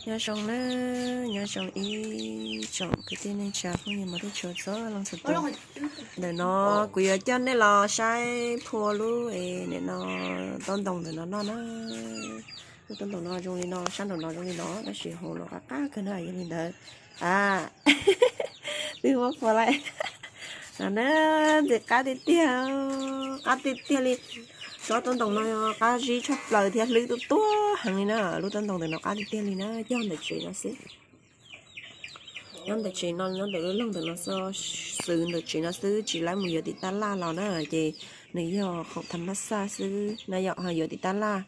Nyob zoo na, nyob zoo ib tsoom kwv tij neej tsa phooj ywg mog, teb chaws txhua leej txhua tus. Ntawm no kuv yuav coj nej los saib phua lub es nim no taub ntoos ntawm no noj na. Lub taub ntoos no zoo li no, sab nraum no zoo li no, tab sis hauv los qab qab kawg na, yog li ntawd a, twb muab phua lawm. No na, ntxim qab tiag tiag, qab tiag tiag li. Tsob taub ntoos no qab zib tshaj plaws thiab hlwb tuaj tuaj heev li na. Lub taub ntoos ntawm no qab tiag tiag li na, cog ntawm tsev no xwb. Nyob ntawm tsev no, nyob ntawm lub loog ntawm no xwb, xwb ntawm tsev no xwb, tsis laib mus yuav tim tab laj los na, ces nws yog khoom tham mab xaj xwb na yom, ho yuav tim tab laj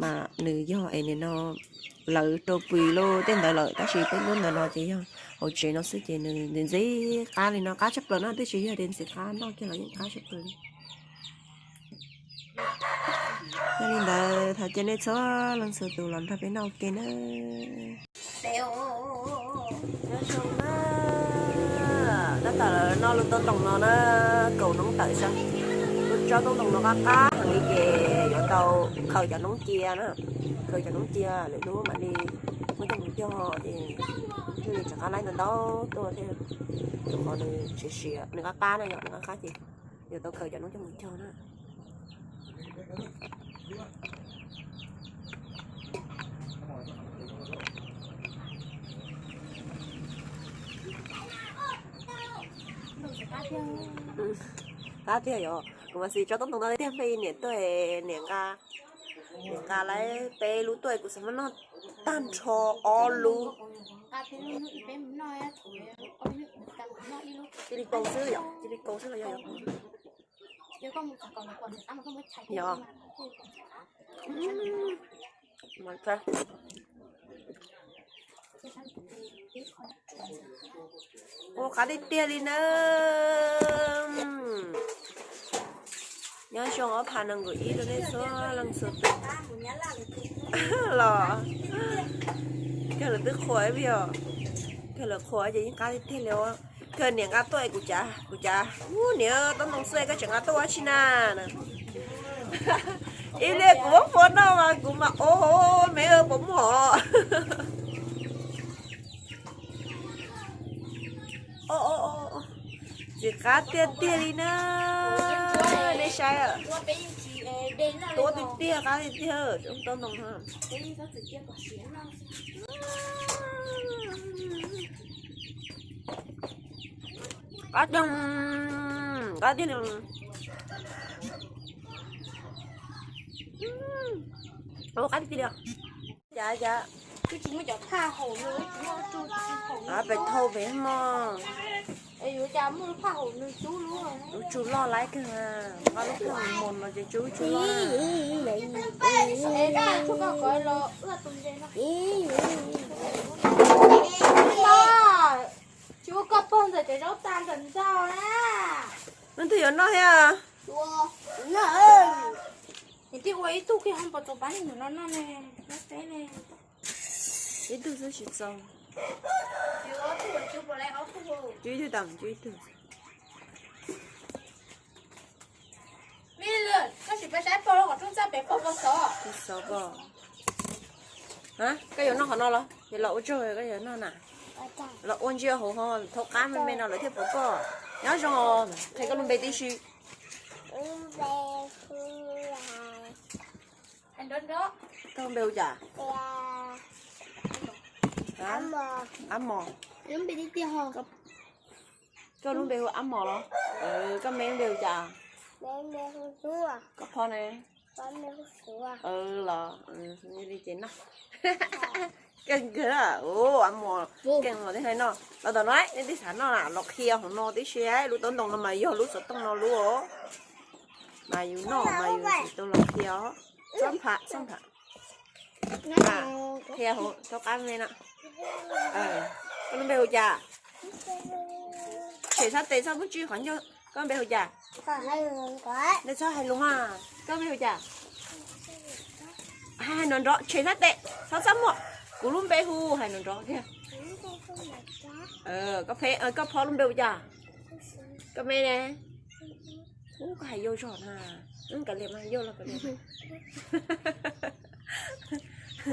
mas nws yog es nim no lawv rau pw lub tej ntawd lawm, tab sis peb lub ntawm no ces yog hauv tsev no xwb ces nws ntxim ntxim qab li no, qab tshaj plaws no, twb tsis yog tias ntxim qab, noj kiag los yeej qab tshaj plaws li. Yog li ntawd thov caw nej txhua leej txhua tus los nrog peb noj ua ke na. Nyob zoo na, tab tom noj lub taub ntoos no na, kaus noob tawm xwb. Lub tsob taub ntoos no qab qab heev li ces yuav tau khaws cov noob cia na, khaws cov noob cia lwm hnub mam li muab coj mus cog ces thiaj li rov qab laib ntau ntau tuaj thiab. Rau qhov nws siav siav, nws qab qab na yom, nws qab qab ces yuav tau khaws cov noob coj mus cog na. Qab tiag yom, kuv mas xis tsob taub ntoos no tiag, peb niam tuaj, niam nqa, niam nqa lawv peb lub tuaj, kuv xav muab noj tag nrho ob lub. Cia li kaus xwb yom, cia li kaus xwb los yog yom. Yog. Ua qab tiag tiag li na. Nyob zoo ob phav nees nkaum ib rau nej txhua leej txhua tus los. Kawg lawv twb qhuas ib pliag, kawg lawv qhuas ces yeej qab tiag tiag li. Kawg niam nqa tuaj kuv cav, kuv cav, ub niam, taub ntoos xwb koj tseem nqa tuaj ua dab tsi na? Ib pliag kuv muab phua noj mas kuv mas, o, me puas muaj os. Ntxim qab tiag tiag li na. Nej saib, tuab tiag tiag, qab tiag tiag, taub ntoos no. Qab tiag, qab tiag li. Qab tiag tiag li. Cas cas. Peb thau peb hmo. Lub tsum loj laib kawg, nqa lub phaj mus no ces tsum tsum loj. Tsis ua koj pog ntawm cov zaub tas ntawm ntxaug na. Leej twg yuav noj thiab? Niam tij ua ib tug kiag ho pom txaus pab niag ntawm no noj ne, nyob teb ne. Ib tug xwb tsis txaus. Cub ib tug tas, cub ib tug. Koj tsis pab saib pog los kom rooj txaj pem pog pog xov. Xov pog. Koj yuav noj qhov no los? Yog los ua tsaug koj yuav noj na. Los ua ntsia hauv ho thaub qab me me no lawv thiaj pom koj. Nyob zoo, qhia koj lub npe tib si. Koj lub npe hu cas? Ab Mos. Koj lub npe hu Ab Mos los? Koj me lub npe hu cas? Koj phob ne? Los li ces noj. Keej kawg, Ab Mos, keej los thiaj hais noj. Los tom no nej twb xav noj na, los qhia hauv no tib si, lub taub ntoo no mas yog lub xov tooj no lub os. Mas yus noj mas yus tsis tau los qhia os. Txhob npam, txhob npam. Qhia hauv thaub qab me no. Koj lub npe hu cas? Tshem sab tes txhob muab tswj qhov ncauj. Koj npe hu cas? Nej txhob hais lus mas. Koj npe hu cas? Hais nrov nrov, tshem sab tes, txhob txaj muag. Kuv lub npe hu, hais nrov nrov kiag. Koj phob lub npe hu cas? Koj me ne? Ub, koj hais yau zog na. Kav liam mas, yau los kav liam. Koj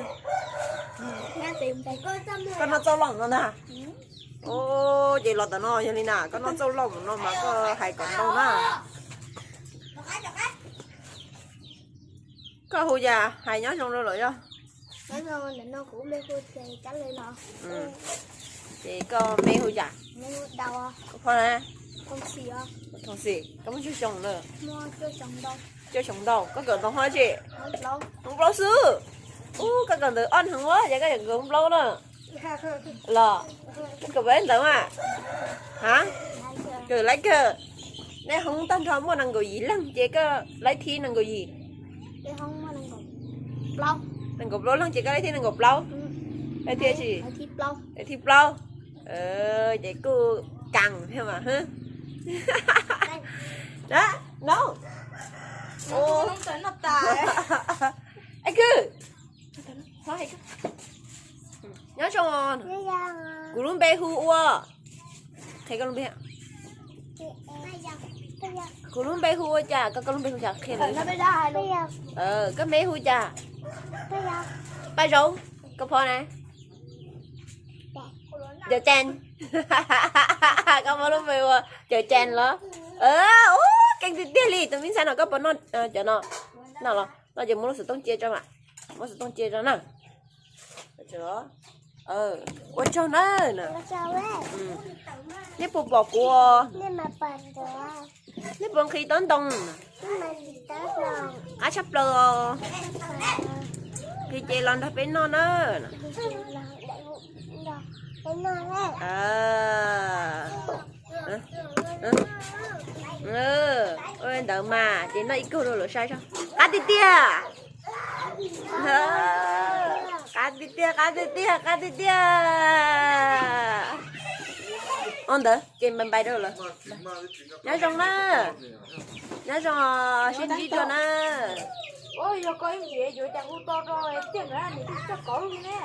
noj txauj loj no ntag. Ces los tom no yog li na, koj noj txauj loj no mas koj hais kom ntau na. Koj hu cas, hais nyob zoo rau lawm yog? Ces koj me hu cas? Koj phob na? Thooj Xim, koj muaj cuaj xyoo na? Cuaj xyoo ntau, koj kawm ntau hov tsi? Hoob plaub xwb. Ub, koj kawm ntawv ob hoob ua ces koj yuav kawm hoob plaub na. Los, koj kawm pab ntawv mas. Ha, kawm laiv kawm. Nej hoob tag nrho muaj nees nkaum yim leej ces koj laiv thib nees nkaum yim. Nees nkaum plaub leej ces koj laiv thib nees nkaum plaub. Laiv thib tsi? Laiv thib plaub. Ces kuj kaas thiab mas. No. Kws, nyob zoo. Kuv lub npe hu ua, kuv lub npe hu ua cas, koj, koj lub npe hu cas qhia. Koj me hu cas? Paj Zaub. Koj phob na? Cawv Cee. Koj phob lub npe ua Cawv Cee los? Ub, keej tiag tiag li tus me ntxhais no, koj puas noj cov no? Noj los noj ces muab lub xov tooj cia tso mas. Muab xov tooj cia tso na. Ua tsaug na. Nej puas pom kuv? Nej puas nqis tau ntoo? Qab tshaj plaws os. Nqis ces los nrog peb noj na. Ua ntawd mas ces noj ib kaug rau lawv saib tso. Qab tiag tiag. Qab tiag tiag, qab tiag tiag, qab tiag tiag. Ua ntawd ces npais npais rau lawv. Nyob zoo na. Nyob zoo, sib ntsib dua na. Yog koj ib ntiav yuav cas hu to rau tiag ntawd nws twb coj kauv li ne.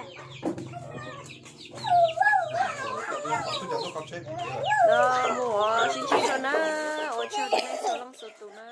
No mus sib ntsib dua na. Ua tsaug rau nej txhua leej txhua tus na.